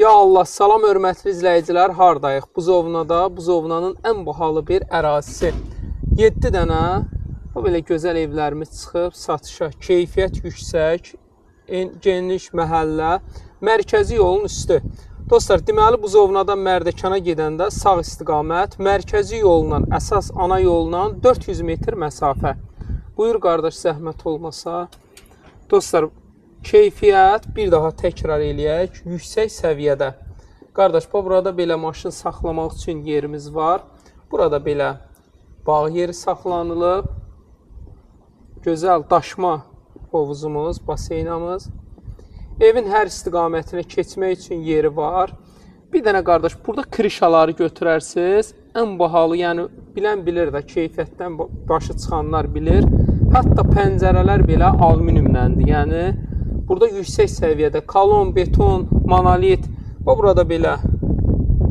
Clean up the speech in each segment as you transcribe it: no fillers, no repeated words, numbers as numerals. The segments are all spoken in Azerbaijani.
Ya Allah, salam hörmətli izləyicilər, hardayıq? Buzovnada, Buzovnanın ən bahalı bir ərazisi. 7 dənə bu belə gözəl evlərimiz çıxıb satışa. Keyfiyyət yüksək, geniş məhəllə, mərkəzi yolun üstü. Dostlar, deməli Buzovnadan Mərdəkana gedəndə sağ istiqamət, mərkəzi yolla, əsas ana yolla 400 metr məsafə. Buyur qardaş, zəhmət olmasa. Dostlar, keyfiyyət bir daha təkrar eləyək, yüksək səviyyədə. Qardaş, bax burada belə maşın saxlamaq üçün yerimiz var. Burada belə bağ yeri saxlanılıb. Gözəl daşma hovuzumuz, baseynamız. Evin hər istiqamətinə keçmək üçün yeri var. Bir dənə qardaş, burada krişaları götürərsiniz. Ən bahalı, yəni bilən bilir də, keyfiyyətdən başı çıxanlar bilir. Hətta pəncərələr belə alüminiumləndir. Yəni burada yüksək səviyyədə kolon, beton, monolit. Bax burada belə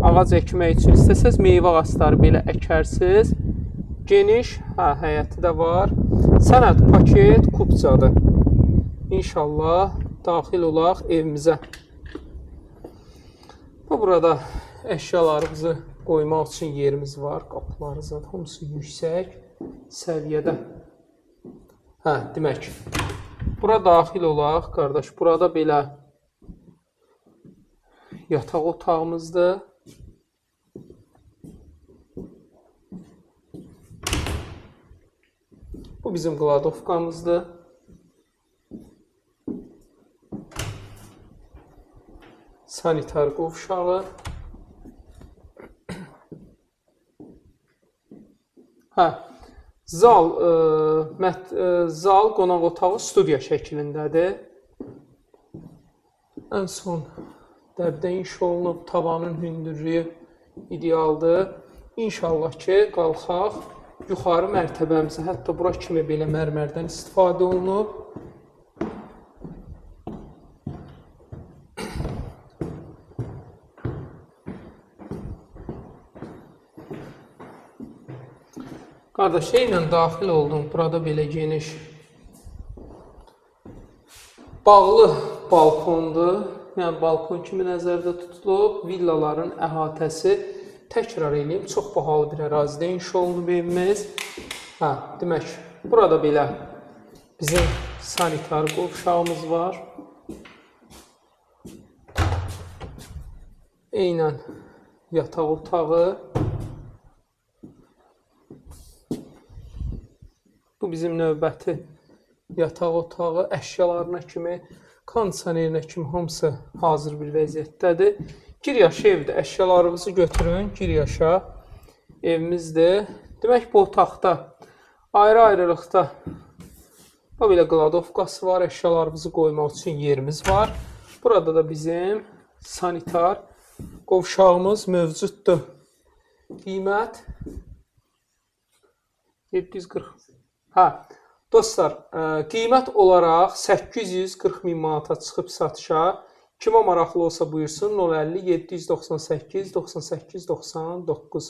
ağac əkmək üçün istəsəz meyvə ağacları belə əkərsiniz. Geniş, hə, həyəti də var. Sənəd paket kupçadır. İnşallah daxil olaq evimizə. Bu burada əşyalarımızı qoymaq üçün yerimiz var. Qapıları zat hamısı yüksək səviyyədə. Hə, demək, bura daxil olaq, qardaş. Burada belə yataq otağımızdır. Bu bizim qladovkamızdır. Sanitar qovşağı. Hə, zal, zal qonaq otağı studiya şəklindədir. Ən son dəbdə inşa olunub, tavanın hündürlüyü idealdır. İnşallah ki, qalxaq yuxarı mərtəbəmizə, hətta bura kimi belə mərmərdən istifadə olunub. Qardaş, şeylə daxil oldum. Burada belə geniş bağlı balkondur. Yəni balkon kimi nəzərdə tutulub. Villaların əhatəsi, təkrar eləyim, çox bahalı bir ərazidə inşa olunub evimiz. Hə, demək, burada belə bizim sanitar qovşağımız var. Eynən yataq otağı. Bu bizim növbəti yataq otağı, əşyalarına kimi, kondisionerinə kimi hamısı hazır bir vəziyyətdədir. Gir yaşa evdir. Əşyalarınızı götürün, gir yaşa evimizdir. Demək, bu otaqda ayrı-ayrılıqda bu belə qladovkası var, əşyalarımızı qoymaq üçün yerimiz var. Burada da bizim sanitar qovşağımız mövcuddur. Qiymət 740. Hə, dostlar, qiymət olaraq 840 min manata çıxıb satışa. Kimə maraqlı olsa buyursun 050 798 98 99.